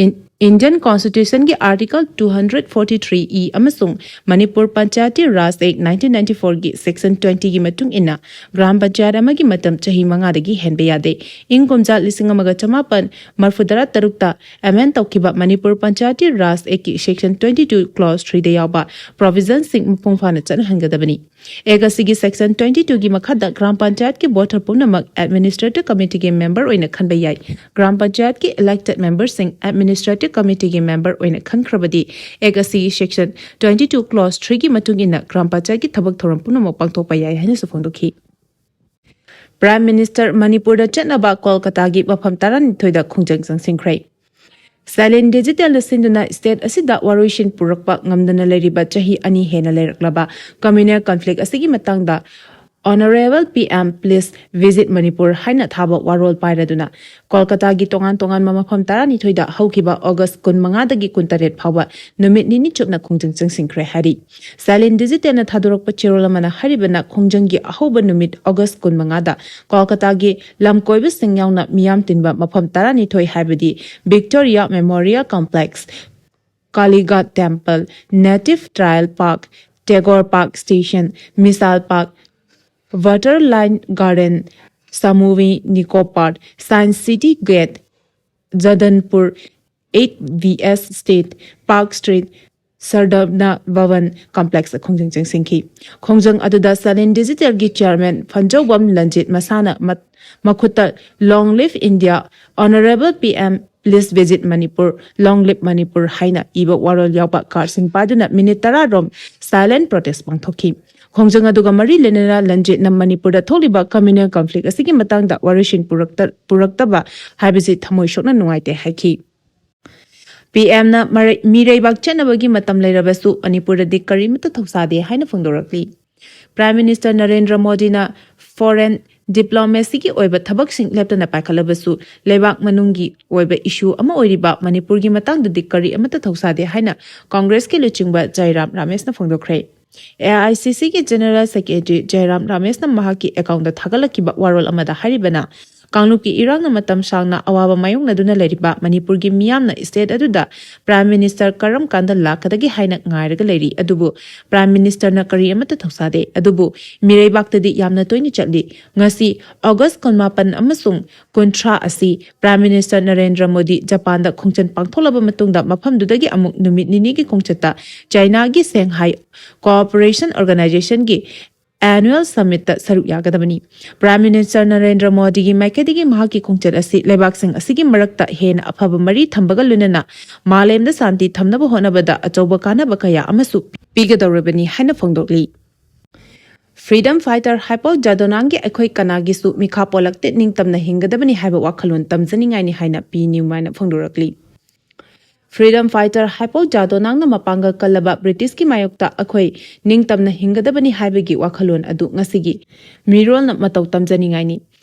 ꯏꯟ- ꯏꯟꯗꯤꯌꯟ ꯀꯣꯟꯁꯇꯤꯇ꯭ꯌꯨꯁꯟꯒꯤ article two hundred forty three E ꯑꯃꯁꯨꯡ Manipur Panchayati Raj act nineteen ninety ꯐꯣꯔꯒꯤ ꯁꯦꯛꯁꯟ ꯇ꯭ꯋꯦꯟꯇꯤꯒꯤ ꯃꯇꯨꯡ ꯏꯟꯅ ꯒ꯭ꯔꯥꯝ ꯄꯟꯆꯥꯌꯠ ꯑꯃꯒꯤ ꯃꯇꯝ ꯆꯍꯤ ꯃꯉꯥꯗꯒꯤ ꯍꯦꯟꯕ ꯌꯥꯗꯦ꯫ ꯏꯪ ꯀꯨꯝꯖꯥ ꯂꯤꯁꯤꯡ ꯑꯃꯒ ꯆꯃꯥꯄꯟ ꯃꯔꯐꯨꯇꯔꯥ ꯇꯔꯨꯛꯇ ꯑꯦꯃꯦꯟ ꯇꯧꯈꯤꯕ ꯃꯅꯤꯄꯨꯔ ꯄꯟꯆꯥꯌꯇꯤ ꯔꯥꯖ ꯑꯦꯛꯀꯤ ꯁꯦꯛꯁꯟ ꯇ꯭ꯋꯦꯟꯇꯤ ꯇꯨ ꯀ꯭ꯂꯣꯁ ꯊ꯭ꯔꯤꯗ ꯌꯥꯎꯕ ꯄ꯭ꯔꯣꯚꯤꯖꯟꯁꯤꯡ ꯃꯄꯨꯡ ꯐꯥꯅ ꯆꯠꯅꯍꯟꯒꯗꯕꯅꯤ꯫ ꯑꯦꯛ ꯑꯁꯤꯒꯤ ꯁꯦꯛꯁꯟ ꯇ꯭ꯋꯦꯟꯇꯤ ꯇꯨꯒꯤ ꯃꯈꯥꯗ ꯒ꯭ꯔꯥꯝ ꯄꯟꯆꯥꯌꯠꯀꯤ ꯚꯣꯇꯔ ꯄꯨꯝꯅꯃꯛ ꯑꯦꯗꯃꯤꯅꯤꯁꯇ꯭ꯔꯦꯇꯤꯚ ꯀꯃꯤꯇꯤꯒꯤ ꯃꯦꯝꯕꯔ ꯑꯣꯏꯅ ꯈꯟꯕ ꯌꯥꯏ꯫ ꯒ꯭ꯔꯥꯝ ꯄꯟꯆꯥꯌꯠꯀꯤ ꯏꯂꯦꯛꯇꯦꯗ ꯃꯦꯝꯕꯔꯁꯤꯡ ꯑꯦꯗꯃꯤꯅꯤꯁꯇ꯭ꯔꯦꯇꯤꯚ ꯀꯃꯤꯇꯤꯒꯤ ꯃꯦꯝꯕꯔ ꯑꯣꯏꯅ ꯈꯟꯈ꯭ꯔꯕꯗꯤ, ꯑꯦꯛ ꯑꯁꯤꯒꯤ ꯁꯦꯛꯁꯟ ꯇ꯭ꯋꯦꯟꯇꯤ ꯇꯨ ꯀ꯭ꯂꯣꯁ ꯊ꯭ꯔꯤꯒꯤ ꯃꯇꯨꯡ ꯏꯟꯅ ꯒ꯭ꯔꯥꯝ ꯄꯟꯆꯥꯌꯠꯀꯤ ꯊꯕꯛ ꯊꯧꯔꯝ ꯄꯨꯝꯅꯃꯛ ꯄꯥꯡꯊꯣꯛꯄ ꯌꯥꯏ ꯍꯥꯏꯅꯁꯨ ꯐꯣꯡꯗꯣꯛꯈꯤ꯫ ꯄ꯭ꯔꯥꯏꯝ ꯃꯤꯅꯤꯁꯇꯔ ꯃꯅꯤꯄꯨꯔꯗ ꯆꯠꯅꯕ ꯀꯣꯜꯀꯇꯥꯒꯤ ꯃꯐꯝ ꯇꯔꯥꯅꯤꯊꯣꯏꯗ ꯈꯣꯡꯖꯪ ꯆꯪꯁꯤꯟꯈ꯭ꯔꯦ꯫ ꯁꯥꯏꯂꯦꯟ ꯗꯤꯖꯤꯇꯦꯜꯅ ꯁꯤꯟꯗꯨꯅ ꯁ꯭ꯇꯦꯠ ꯑꯁꯤꯗ ꯋꯥꯔꯣꯏꯁꯤꯟ ꯄꯨꯔꯛꯄ ꯉꯝꯗꯅ ꯂꯩꯔꯤꯕ ꯆꯍꯤ ꯑꯅꯤ ꯍꯦꯟꯅ ꯂꯩꯔꯛꯂꯕ ꯀꯝꯃ꯭ꯌꯨꯅꯦꯜ ꯀꯟꯐ꯭ꯂꯤꯛ ꯑꯁꯤꯒꯤ ꯃꯇꯥꯡꯗ Honourable P M Please Visit Manipur ꯍꯥꯏꯅ ꯊꯥꯕ ꯋꯥꯔꯣꯜ ꯄꯥꯏꯔꯗꯨꯅ ꯀꯣꯜꯀꯇꯥꯒꯤ ꯇꯣꯉꯥꯟ ꯇꯣꯉꯥꯟꯕ ꯃꯐꯝ ꯇꯔꯥꯅꯤꯊꯣꯏꯗ ꯍꯧꯈꯤꯕ ꯑꯣꯒꯁ ꯀꯨꯟꯃꯉꯥꯗꯒꯤ ꯀꯨꯟꯇꯔꯦꯠ ꯐꯥꯎꯕ ꯅꯨꯃꯤꯠ ꯅꯤꯅꯤ ꯆꯨꯞꯅ ꯈꯣꯡꯖꯪ ꯆꯪꯁꯤꯟꯈ꯭ꯔꯦ ꯍꯥꯏꯔꯤ꯫ ꯁꯥꯏꯂꯦꯟ ꯗꯤꯖꯤꯇꯦꯜꯅ ꯊꯥꯗꯣꯔꯛꯄ ꯆꯦꯔꯣꯜ ꯑꯃꯅ ꯍꯥꯏꯔꯤꯕꯅ ꯈꯣꯡꯖꯪꯒꯤ ꯑꯍꯧꯕ ꯅꯨꯃꯤꯠ ꯑꯣꯒꯁ ꯀꯨꯟꯃꯉꯥꯗ ꯀꯣꯜꯀꯇꯥꯒꯤ ꯂꯝꯀꯣꯏꯕꯁꯤꯡ ꯌꯥꯎꯅ ꯃꯤꯌꯥꯝ ꯇꯤꯟꯕ ꯃꯐꯝ ꯇꯔꯥꯅꯤꯊꯣꯏ ꯍꯥꯏꯕꯗꯤ Victoria Memorial Complex, Kalighat Temple, Native Trail Park, Tagore Park Station, Misal Park, Water Line Garden, Samui Nico Park, Science City Gate, Jadanpur, eight V S State, Park Street, Sardamna Bhavan Complex ꯈꯣꯡꯖꯪ ꯆꯪꯁꯤꯟꯈꯤ꯫ ꯈꯣꯡꯖꯪ ꯑꯗꯨꯗ silent ꯗꯤꯖꯤꯇꯦꯜꯒꯤ chairman ꯐꯟꯖꯧꯕꯝ ꯂꯟꯖꯤꯠ ꯃꯁꯥꯅ ꯃꯠ- ꯃꯈꯨꯠꯇ Long Live India, Honourable P M Please Visit Manipur, Long Live Manipur ꯍꯥꯏꯅ ꯏꯕ ꯋꯥꯔꯣꯜ ꯌꯥꯎꯕ ꯀꯥꯔꯠꯁꯤꯡ ꯄꯥꯏꯗꯨꯅ ꯃꯤꯅꯤꯠ ꯇꯔꯥ ꯔꯣꯝ ꯁꯥꯏꯂꯦꯟ ꯄ꯭ꯔꯣꯇꯦꯁ ꯄꯥꯡꯊꯣꯛꯈꯤ꯫ ꯈꯣꯡꯖꯪ ꯑꯗꯨꯒ ꯃꯔꯤ ꯂꯩꯅꯅ ꯂꯟꯖꯦꯠꯅ ꯃꯅꯤꯄꯨꯔꯗ ꯊꯣꯛꯂꯤꯕ communal conflict ꯑꯁꯤꯒꯤ ꯃꯇꯥꯡꯗ ꯋꯥꯔꯣꯏꯁꯤꯟ ꯄꯨꯔꯛꯇ-, ꯄꯨꯔꯛꯇꯕ ꯍꯥꯏꯕꯁꯤ ꯊꯃꯣꯏ ꯁꯣꯛꯅ ꯅꯨꯡꯉꯥꯏꯇꯦ ꯍꯥꯏꯈꯤ꯫ ꯄꯤ ꯑꯦꯝꯅ ꯃꯔꯩ-, ꯃꯤꯔꯩꯕꯥꯛ ꯆꯠꯅꯕꯒꯤ ꯃꯇꯝ ꯂꯩꯔꯕꯁꯨ ꯃꯅꯤꯄꯨꯔꯗꯗꯤ ꯀꯔꯤꯃꯠꯇ ꯊꯧꯁꯥꯗꯦ ꯍꯥꯏꯅ ꯐꯣꯡꯗꯣꯔꯛꯂꯤ꯫ Prime Minister ꯅꯔꯦꯟꯗ꯭ꯔ ꯃꯣꯗꯤꯅ foreign diplomacyꯒꯤ ꯑꯣꯏꯕ ꯊꯕꯛꯁꯤꯡ ꯂꯦꯞꯇꯅ ꯄꯥꯏꯈꯠꯂꯕꯁꯨ ꯂꯩꯕꯥꯛ ꯃꯅꯨꯡꯒꯤ ꯑꯣꯏꯕ issue ꯑꯃ ꯑꯣꯏꯔꯤꯕ ꯃꯅꯤꯄꯨꯔꯒꯤ ꯃꯇꯥꯡꯗꯗꯤ ꯀꯔꯤ ꯑꯃꯠꯇ ꯊꯧꯁꯥꯗꯦ ꯍꯥꯏꯅ ꯀꯪꯒ꯭ꯔꯦꯁꯀꯤ ꯂꯨꯆꯤꯡꯕ ꯖꯥꯏꯔꯥꯝ ꯔꯥꯃꯦꯁꯅ ꯐꯣꯡꯗꯣꯛꯈ꯭ꯔꯦ꯫ ꯑꯦ ꯑꯥꯏ ꯁꯤ ꯁꯤꯒꯤ General Secretary ꯖꯥꯏꯔꯥꯝ ꯔꯥꯃꯦꯁꯅ ꯃꯍꯥꯛꯀꯤ accountꯇ ꯊꯥꯒꯠꯂꯛꯈꯤꯕ ꯋꯥꯔꯣꯜ ꯑꯃꯗ ꯍꯥꯏꯔꯤꯕꯅ, ꯀꯥꯡꯂꯨꯞꯀꯤ ꯏꯔꯥꯡꯅ ꯃꯇꯝ ꯁꯥꯡꯅ ꯑꯋꯥꯕ ꯃꯥꯌꯣꯛꯅꯗꯨꯅ ꯂꯩꯔꯤꯕ ꯃꯅꯤꯄꯨꯔꯒꯤ ꯃꯤꯌꯥꯝꯅ state ꯑꯗꯨꯗ Prime Minister ꯀꯔꯝ ꯀꯥꯟꯗ ꯂꯥꯛꯀꯗꯒꯦ ꯍꯥꯏꯅ ꯉꯥꯏꯔꯒ ꯂꯩꯔꯤ, ꯑꯗꯨꯕꯨ Prime Ministerꯅ ꯀꯔꯤ ꯑꯃꯠꯇ ꯊꯧꯁꯥꯗꯦ꯫ ꯑꯗꯨꯕꯨ ꯃꯤꯔꯩꯕꯥꯛꯇꯗꯤ ꯌꯥꯝꯅ ꯇꯣꯏꯅ ꯆꯠꯂꯤ꯫ ꯉꯁꯤ August ꯀꯨꯟꯃꯥꯄꯟ ꯑꯃꯁꯨꯡ ꯀꯨꯟꯊ꯭ꯔꯥ ꯑꯁꯤ Prime Minister ꯅꯔꯦꯟꯗ꯭ꯔ ꯃꯣꯗꯤ ꯖꯄꯥꯟꯗ ꯈꯣꯡꯆꯠ ꯄꯥꯡꯊꯣꯛꯂꯕ ꯃꯇꯨꯡꯗ ꯃꯐꯝꯗꯨꯗꯒꯤ ꯑꯃꯨꯛ ꯅꯨꯃꯤꯠ ꯅꯤꯅꯤꯒꯤ ꯈꯣꯡꯆꯠꯇ ꯆꯥꯏꯅꯥꯒꯤ Shanghai Cooperation Organizationꯒꯤ annual summitꯇ ꯁꯔꯨꯛ ꯌꯥꯒꯗꯕꯅꯤ꯫ Prime Minister ꯅꯔꯦꯟꯗ꯭ꯔ ꯃꯣꯗꯤꯒꯤ ꯃꯥꯏꯀꯩꯗꯒꯤ ꯃꯍꯥꯛꯀꯤ ꯈꯣꯡꯆꯠ ꯑꯁꯤ ꯂꯩꯕꯥꯛꯁꯤꯡ ꯑꯁꯤꯒꯤ ꯃꯔꯛꯇ ꯍꯦꯟꯅ ꯑꯐꯕ ꯃꯔꯤ ꯊꯝꯕꯒ ꯂꯣꯏꯅꯅ ꯃꯥꯂꯦꯝꯗ ꯁꯥꯟꯇꯤ ꯊꯝꯅꯕ ꯍꯣꯠꯅꯕꯗ ꯑꯆꯧꯕ ꯀꯥꯟꯅꯕ ꯀꯌꯥ ꯑꯃꯁꯨ ꯄꯤꯒꯗꯧꯔꯕꯅꯤ ꯍꯥꯏꯅ ꯐꯣꯡꯗꯣꯛꯂꯤ꯫ Freedom fighter ꯍꯥꯏꯄꯧ ꯖꯥꯗꯣꯅꯥꯡꯒꯤ ꯑꯩꯈꯣꯏ ꯀꯅꯥꯒꯤꯁꯨ ꯃꯤꯈꯥ ꯄꯣꯜꯂꯛꯇꯦ, ꯅꯤꯡꯇꯝꯅ ꯍꯤꯡꯒꯗꯕꯅꯤ ꯍꯥꯏꯕ ꯋꯥꯈꯜꯂꯣꯟ ꯇꯝꯖꯅꯤꯡꯉꯥꯏꯅꯤ ꯍꯥꯏꯅ ꯄꯤ ꯅ꯭ꯌꯨꯃꯥꯟꯅ ꯐꯣꯡꯗꯣꯔꯛꯂꯤ꯫ Freedom fighter ꯍꯥꯏꯄꯧ ꯖꯥꯗꯣꯅꯥꯡꯅ ꯃꯄꯥꯡꯒꯜ ꯀꯜꯂꯕ ꯕ꯭ꯔꯤꯇꯤꯁꯀꯤ ꯃꯥꯌꯣꯛꯇ ꯑꯩꯈꯣꯏ ꯅꯤꯡꯇꯝꯅ ꯍꯤꯡꯒꯗꯕꯅꯤ ꯍꯥꯏꯕꯒꯤ ꯋꯥꯈꯜꯂꯣꯟ ꯑꯗꯨ ꯉꯁꯤꯒꯤ ꯃꯤꯔꯣꯜꯅ ꯃꯇꯧ ꯇꯝꯖꯅꯤꯡꯉꯥꯏꯅꯤ꯫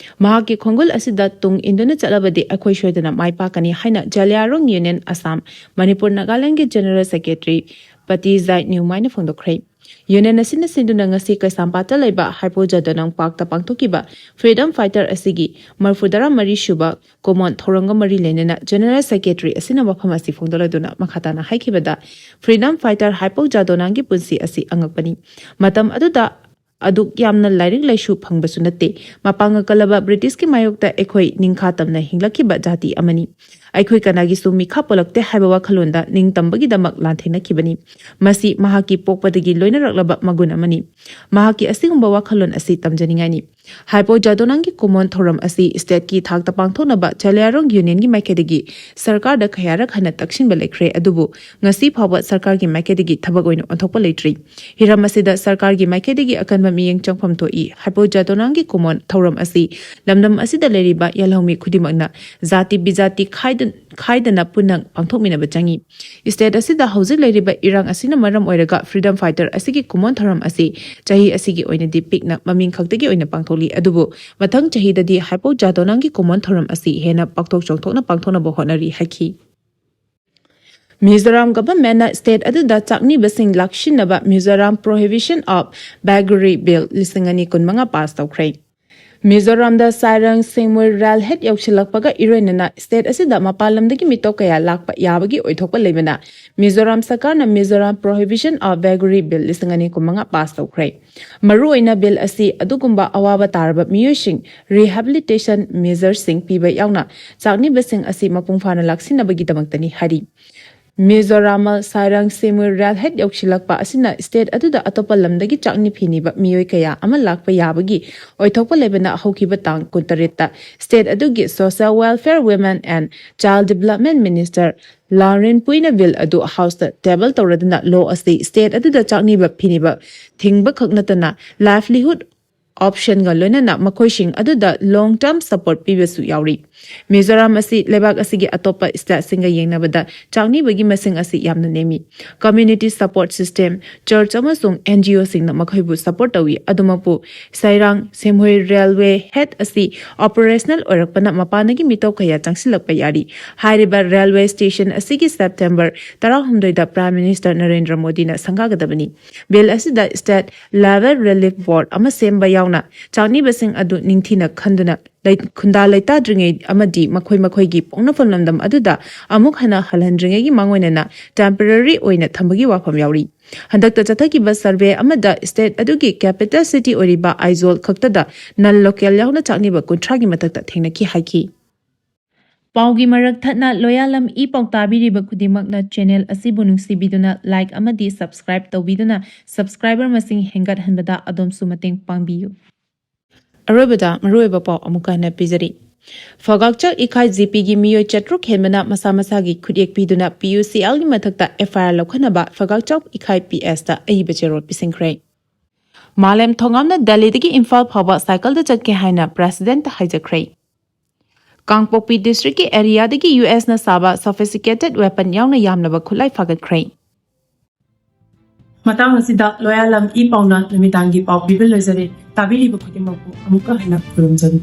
ꯃꯍꯥꯛꯀꯤ ꯈꯣꯡꯒꯨꯜ ꯑꯁꯤꯗ ꯇꯨꯡ ꯏꯟꯗꯨꯅ ꯆꯠꯂꯕꯗꯤ ꯑꯩꯈꯣꯏ ꯁꯣꯏꯗꯅ ꯃꯥꯏ ꯄꯥꯛꯀꯅꯤ ꯍꯥꯏꯅ ꯖꯥꯂꯤꯌꯥꯔꯣꯡ ꯌꯨꯅꯤꯌꯟ ꯑꯁꯥꯝ, ꯃꯅꯤꯄꯨꯔ, ꯅꯥꯒꯥꯂꯦꯟꯗꯒꯤ General Secretary ꯄꯇꯤ ꯖꯥꯏ ꯅ꯭ꯌꯨꯃꯥꯏꯅ ꯐꯣꯡꯗꯣꯛꯈ꯭ꯔꯦ꯫ ꯌꯨꯅꯤꯌꯟ ꯑꯁꯤꯅ ꯁꯤꯟꯗꯨꯅ ꯉꯁꯤ ꯀꯩꯁꯥꯝꯄꯥꯠꯇ ꯂꯩꯕ ꯍꯥꯏꯄꯧ ꯖꯥꯗꯣꯅꯥꯡ ꯄꯥꯔꯛꯇ ꯄꯥꯡꯊꯣꯛꯈꯤꯕ Freedom fighter ꯑꯁꯤꯒꯤ ꯃꯔꯤꯐꯨꯇꯔꯥ ꯃꯔꯤ ꯁꯨꯕ ꯀꯨꯃꯣꯟ ꯊꯧꯔꯝꯒ ꯃꯔꯤ ꯂꯩꯅꯅ General Secretary ꯑꯁꯤꯅ ꯋꯥꯐꯝ ꯑꯁꯤ ꯐꯣꯡꯗꯣꯔꯗꯨꯅ ꯃꯈꯥ ꯇꯥꯅ ꯍꯥꯏꯈꯤꯕꯗ, Freedom fighter ꯍꯥꯏꯄꯧ ꯖꯥꯗꯣꯅꯥꯡꯒꯤ ꯄꯨꯟꯁꯤ ꯑꯁꯤ ꯑꯉꯛꯄꯅꯤ꯫ ꯃꯇꯝ ꯑꯗꯨꯗ ꯑꯗꯨꯛ ꯌꯥꯝꯅ ꯂꯥꯏꯔꯤꯛ ꯂꯥꯏꯁꯨ ꯐꯪꯕꯁꯨ ꯅꯠꯇꯦ꯫ ꯃꯄꯥꯡꯒꯜ ꯀꯜꯂꯕ ꯕ꯭ꯔꯤꯇꯤꯁꯀꯤ ꯃꯥꯌꯣꯛꯇ ꯑꯩꯈꯣꯏ ꯅꯤꯡꯈꯥ ꯇꯝꯅ ꯍꯤꯡꯂꯛꯈꯤꯕ ꯖꯥꯇꯤ ꯑꯃꯅꯤ꯫ ꯑꯩꯈꯣꯏ ꯀꯅꯥꯒꯤꯁꯨ ꯃꯤꯈꯥ ꯄꯣꯜꯂꯛꯇꯦ ꯍꯥꯏꯕ ꯋꯥꯈꯜꯂꯣꯟꯗ ꯅꯤꯡꯇꯝꯕꯒꯤꯗꯃꯛ ꯂꯥꯟꯊꯦꯡꯅꯈꯤꯕꯅꯤ꯫ ꯃꯁꯤ ꯃꯍꯥꯛꯀꯤ ꯄꯣꯛꯄꯗꯒꯤ ꯂꯣꯏꯅꯔꯛꯂꯕ ꯃꯒꯨꯟ ꯑꯃꯅꯤ꯫ ꯃꯍꯥꯛꯀꯤ ꯑꯁꯤꯒꯨꯝꯕ ꯋꯥꯈꯜꯂꯣꯟ ꯑꯁꯤ ꯇꯝꯖꯅꯤꯡꯉꯥꯏꯅꯤ꯫ ꯍꯥꯏꯄꯣ ꯖꯥꯗꯣꯅꯥꯡꯒꯤ ꯀꯨꯃꯣꯟ ꯊꯧꯔꯝ ꯑꯁꯤ ꯁ꯭ꯇꯦꯠꯀꯤ ꯊꯥꯛꯇ ꯄꯥꯡꯊꯣꯛꯅꯕ ꯆꯂꯤꯌꯥꯔꯣꯡ ꯌꯨꯅꯤꯌꯟꯒꯤ ꯃꯥꯏꯀꯩꯗꯒꯤ ꯁꯔꯀꯥꯔꯗ ꯀꯌꯥꯔꯛ ꯍꯟꯅ ꯇꯛꯁꯤꯟꯕ ꯂꯩꯈ꯭ꯔꯦ, ꯑꯗꯨꯕꯨ ꯉꯁꯤ ꯐꯥꯎꯕ ꯁꯔꯀꯥꯔꯒꯤ ꯃꯥꯏꯀꯩꯗꯒꯤ ꯊꯕꯛ ꯑꯣꯏꯅ ꯑꯣꯟꯊꯣꯛꯄ ꯂꯩꯇ꯭ꯔꯤ꯫ ꯍꯤꯔꯝ ꯑꯁꯤꯗ ꯁꯔꯀꯥꯔꯒꯤ ꯃꯥꯏꯀꯩꯗꯒꯤ ꯑꯀꯟꯕ ꯃꯤꯠꯌꯦꯡ ꯆꯪꯐꯝ ꯊꯣꯛꯏ꯫ ꯍꯥꯏꯄꯣ ꯖꯥꯗꯣꯅꯥꯡꯒꯤ ꯀꯨꯃꯣꯟ ꯊꯧꯔꯝ ꯑꯁꯤ ꯂꯝꯗꯝ ꯑꯁꯤꯗ ꯂꯩꯔꯤꯕ ꯌꯦꯜꯍꯧꯃꯤ ꯈꯨꯗꯤꯡꯃꯛꯅ ꯖꯥꯇꯤ ꯕꯤꯖꯥꯇꯤ ꯈꯥꯏꯗ-, ꯈꯥꯏꯗꯅ ꯄꯨꯟꯅ ꯄꯥꯡꯊꯣꯛꯃꯤꯟꯅꯕ ꯆꯪꯏ꯫ ꯁ꯭ꯇꯦꯠ ꯑꯁꯤꯗ ꯍꯧꯖꯤꯛ ꯂꯩꯔꯤꯕ ꯏꯔꯥꯡ ꯑꯁꯤꯅ ꯃꯔꯝ ꯑꯣꯏꯔꯒ ꯐ꯭ꯔꯤꯗꯝ ꯐꯥꯏꯇꯔ ꯑꯁꯤꯒꯤ ꯀꯨꯃꯣꯟ ꯊꯧꯔꯝ ꯑꯁꯤ ꯆꯍꯤ ꯑꯁꯤꯒꯤ ꯑꯣꯏꯅꯗꯤ ꯄꯤꯛꯅ ꯃꯃꯤꯡ ꯈꯛꯇꯒꯤ ꯑꯣꯏꯅ ꯄꯥꯡꯊꯣꯛꯂꯤ꯫ ꯑꯗꯨꯕꯨ ꯃꯊꯪ ꯆꯍꯤꯗꯗꯤ ꯍꯥꯏꯄꯣ ꯖꯥꯗꯣꯅꯥꯡꯒꯤ ꯀꯨꯃꯣꯟ ꯊꯧꯔꯝ ꯑꯁꯤ ꯍꯦꯟꯅ ꯄꯥꯛꯊꯣꯛ ꯆꯥꯎꯊꯣꯛꯅ ꯄꯥꯡꯊꯣꯛꯅꯕ ꯍꯣꯠꯅꯔꯤ ꯍꯥꯏꯈꯤ꯫ ꯃꯤꯖꯣꯔꯥꯝ ꯒꯚꯔꯟꯃꯦꯟꯠꯅ ꯁ꯭ꯇꯦꯠ ꯑꯗꯨꯗ ꯆꯥꯛꯅꯤꯕꯁꯤꯡ ꯂꯥꯛꯁꯤꯟꯅꯕ Mizoram Prohibition of Beggary Bill ꯂꯤꯁꯤꯡ ꯑꯅꯤ ꯀꯨꯟꯃꯉꯥ ꯄꯥꯁ ꯇꯧꯈ꯭ꯔꯦ꯫ ꯃꯤꯖꯣꯔꯥꯝꯗ ꯁꯥꯏꯔꯪ ꯁꯦꯡꯃꯣꯏ ꯔꯦꯜ ꯍꯦꯗ ꯌꯧꯁꯤꯜꯂꯛꯄꯒ ꯏꯔꯣꯏꯅꯅ ꯁ꯭ꯇꯦꯠ ꯑꯁꯤꯗ ꯃꯄꯥꯟ ꯂꯝꯗꯒꯤ ꯃꯤꯇꯣꯞ ꯀꯌꯥ ꯂꯥꯛꯄ ꯌꯥꯕꯒꯤ ꯑꯣꯏꯊꯣꯛꯄ ꯂꯩꯕꯅ ꯃꯤꯖꯣꯔꯥꯝ ꯁꯔꯀꯥꯔꯅ Mizoram Prohibition of Beggary Bill ꯂꯤꯁꯤꯡ ꯑꯅꯤ ꯀꯨꯟꯃꯉꯥ ꯄꯥꯁ ꯇꯧꯈ꯭ꯔꯦ꯫ ꯃꯔꯨꯑꯣꯏꯅ ꯕꯤꯜ ꯑꯁꯤ ꯑꯗꯨꯒꯨꯝꯕ ꯑꯋꯥꯕ ꯇꯥꯔꯕ ꯃꯤꯑꯣꯏꯁꯤꯡ rehabilitation measuresꯁꯤꯡ ꯄꯤꯕ ꯌꯥꯎꯅ ꯆꯥꯛꯅꯤꯕꯁꯤꯡ ꯑꯁꯤ ꯃꯄꯨꯡ ꯐꯥꯅ ꯂꯥꯛꯁꯤꯟꯅꯕꯒꯤꯗꯃꯛꯇꯅꯤ ꯍꯥꯏꯔꯤ꯫ ꯃꯤꯖꯣꯔꯥꯃꯜ ꯁꯥꯏꯔꯥꯡ ꯁꯦꯃꯨꯏ ꯔꯦꯜ ꯍꯦꯗ ꯌꯧꯁꯤꯜꯂꯛꯄ ꯑꯁꯤꯅ ꯁ꯭ꯇꯦꯠ ꯑꯗꯨꯗ ꯑꯇꯣꯞꯄ ꯂꯝꯗꯒꯤ ꯆꯥꯛꯅꯤ ꯐꯤꯅꯤꯕ ꯃꯤꯑꯣꯏ ꯀꯌꯥ ꯑꯃ ꯂꯥꯛꯄ ꯌꯥꯕꯒꯤ ꯑꯣꯏꯊꯣꯛꯄ ꯂꯩꯕꯅ ꯍꯧꯈꯤꯕ ꯇꯥꯡ ꯀꯨꯟꯇꯔꯦꯠꯇ ꯁ꯭ꯇꯦꯠ ꯑꯗꯨꯒꯤ Social Welfare, Women and Child Development Minister ꯂꯥꯔꯦꯟ ꯄꯨꯏꯅ ꯕꯤꯜ ꯑꯗꯨ ꯍꯥꯎꯁꯇ ꯇꯦꯕꯜ ꯇꯧꯔꯗꯨꯅ ꯂꯣ ꯑꯁꯤ ꯁ꯭ꯇꯦꯠ ꯑꯗꯨꯗ ꯆꯥꯛꯅꯤꯕ ꯐꯤꯅꯤꯕ ꯊꯤꯡꯕ ꯈꯛ ꯅꯠꯇꯅ livelihood optionꯒ ꯂꯣꯏꯅꯅ ꯃꯈꯣꯏꯁꯤꯡ ꯑꯗꯨꯗ long term support ꯄꯤꯕꯁꯨ ꯌꯥꯎꯔꯤ꯫ ꯃꯤꯖꯣꯔꯥꯝ ꯑꯁꯤ ꯂꯩꯕꯥꯛ ꯑꯁꯤꯒꯤ ꯑꯇꯣꯞꯄ ꯁ꯭ꯇꯦꯠꯁꯤꯡꯒ ꯌꯦꯡꯅꯕꯗ ꯆꯥꯛꯅꯤꯕꯒꯤ ꯃꯁꯤꯡ ꯑꯁꯤ ꯌꯥꯝꯅ ꯅꯦꯝꯃꯤ꯫ Community support system, church ꯑꯃꯁꯨꯡ NGOꯁꯤꯡꯅ ꯃꯈꯣꯏꯕꯨ support ꯇꯧꯏ꯫ ꯑꯗꯨꯃꯛꯄꯨ ꯁꯩꯔꯥꯡ ꯁꯦꯝꯍꯣꯏ ꯔꯦꯜꯋꯦ ꯍꯦꯗ ꯑꯁꯤ operational ꯑꯣꯏꯔꯛꯄꯅ ꯃꯄꯥꯟꯗꯒꯤ ꯃꯤꯇꯣꯞ ꯀꯌꯥ ꯆꯪꯁꯤꯜꯂꯛꯄ ꯌꯥꯔꯤ꯫ ꯍꯥꯏꯔꯤꯕ ꯔꯦꯜꯋꯦ ꯁ꯭ꯇꯦꯁꯟ ꯑꯁꯤꯒꯤ ꯁꯦꯞꯇꯦꯝꯕꯔ ꯇꯔꯥꯍꯨꯝꯗꯣꯏꯗ Prime Minister ꯅꯔꯦꯟꯗ꯭ꯔ ꯃꯣꯗꯤꯅ ꯁꯪꯒꯥꯒꯗꯕꯅꯤ꯫ ꯕꯤꯜ ꯑꯁꯤꯗ state level relief board ꯑꯃ ꯁꯦꯝꯕ ꯌꯥꯎ ꯌꯥꯎꯅ ꯆꯥꯛꯅꯤꯕꯁꯤꯡ ꯑꯗꯨ ꯅꯤꯡꯊꯤꯅ ꯈꯟꯗꯨꯅ ꯂꯩ- ꯈꯨꯟꯗꯥ ꯂꯩꯇꯥꯗ꯭ꯔꯤꯉꯩ ꯑꯃꯗꯤ ꯃꯈꯣꯏ ꯃꯈꯣꯏꯒꯤ ꯄꯣꯛꯅꯐꯝ ꯂꯝꯗꯝ ꯑꯗꯨꯗ ꯑꯃꯨꯛ ꯍꯟꯅ ꯍꯜꯍꯟꯗ꯭ꯔꯤꯉꯩꯒꯤ ꯃꯥꯡꯑꯣꯏꯅꯅ temporary ꯑꯣꯏꯅ ꯊꯝꯕꯒꯤ ꯋꯥꯐꯝ ꯌꯥꯎꯔꯤ꯫ ꯍꯟꯗꯛꯇ ꯆꯠꯊꯈꯤꯕ survey ꯑꯃꯗ state ꯑꯗꯨꯒꯤ capital city ꯑꯣꯏꯔꯤꯕ ꯑꯥꯏꯖꯣꯜ ꯈꯛꯇꯗ non local ꯌꯥꯎꯅ ꯆꯥꯛꯅꯤꯕ ꯀꯨꯟꯊ꯭ꯔꯥꯒꯤ ꯃꯊꯛꯇ ꯊꯦꯡꯅꯈꯤ ꯍꯥꯏꯈꯤ꯫ ꯄꯥꯎꯒꯤ ꯃꯔꯛ ꯊꯠꯅ ꯂꯣꯌꯥꯂꯝ ꯏ ꯄꯥꯎ ꯇꯥꯕꯤꯔꯤꯕ ꯈꯨꯗꯤꯡꯃꯛꯅ channel ꯑꯁꯤꯕꯨ ꯅꯨꯡꯁꯤꯕꯤꯗꯨꯅ like ꯑꯃꯗꯤ subscribe ꯇꯧꯕꯤꯗꯨꯅ subscriber ꯃꯁꯤꯡ ꯍꯦꯟꯒꯠꯍꯟꯕꯗ ꯑꯗꯣꯝꯁꯨ ꯃꯇꯦꯡ ꯄꯥꯡꯕꯤꯌꯨ꯫ ꯑꯔꯣꯏꯕꯗ ꯃꯔꯨꯑꯣꯏꯕ ꯄꯥꯎ ꯑꯃꯨꯛꯀ ꯍꯟꯅ ꯄꯤꯖꯔꯤ꯫ ꯐꯒꯥꯛꯆꯥꯛ ꯏꯈꯥꯏ ꯖꯤꯄꯤꯒꯤ ꯃꯤꯑꯣꯏ ꯆꯥꯇ꯭ꯔꯨꯛ ꯍꯦꯟꯕꯅ ꯃꯁꯥ ꯃꯁꯥꯒꯤ ꯈꯨꯠꯌꯦꯛ ꯄꯤꯗꯨꯅ ꯄꯤ ꯌꯨ ꯁꯤ ꯑꯦꯜꯒꯤ ꯃꯊꯛꯇ ꯑꯦꯐ ꯑꯥꯏ ꯑꯥꯔ ꯂꯧꯈꯠꯅꯕ ꯐꯒꯥꯛꯆꯥꯛ ꯏꯈꯥꯏ ꯄꯤ ꯑꯦꯁꯇ ꯑꯏꯕ ꯆꯦꯔꯣꯜ ꯄꯤꯁꯤꯟꯈ꯭ꯔꯦ꯫ ꯃꯥꯂꯦꯝ ꯊꯣꯉꯥꯝꯅ ꯗꯦꯜꯂꯤꯗꯒꯤ ꯏꯝꯐꯥꯜ ꯐꯥꯎꯕ ꯁꯥꯏꯀꯜꯗ ꯆꯠꯀꯦ ꯍꯥꯏꯅ ꯄ꯭ꯔꯦꯁꯤꯗꯦꯟꯠꯇ ꯍꯥꯏꯖꯈ꯭ꯔꯦ꯫ ꯀꯥꯡꯄꯣꯛꯄꯤ ꯗꯤꯁꯇ꯭ꯔꯤꯛꯀꯤ ꯑꯦꯔꯤꯌꯥꯗꯒꯤ ꯌꯨ ꯑꯦꯁꯅ ꯁꯥꯕ sophisticated weapon ꯌꯥꯎꯅ ꯌꯥꯝꯂꯕ ꯈꯨꯠꯂꯥꯏ ꯐꯥꯒꯠꯈ꯭ꯔꯦ꯫ ꯃꯇꯥꯡ ꯑꯁꯤꯗ ꯂꯣꯌꯥꯂꯝ ꯏ ꯄꯥꯎꯅ ꯅꯨꯃꯤꯗꯥꯡꯒꯤ ꯄꯥꯎ ꯄꯤꯕ ꯂꯣꯏꯖꯔꯦ꯫ ꯇꯥꯕꯤꯔꯤꯕ ꯈꯨꯗꯤꯡꯃꯛꯄꯨ ꯑꯃꯨꯛꯀ ꯍꯟꯅ ꯈꯨꯔꯨꯝꯖꯔꯤ꯫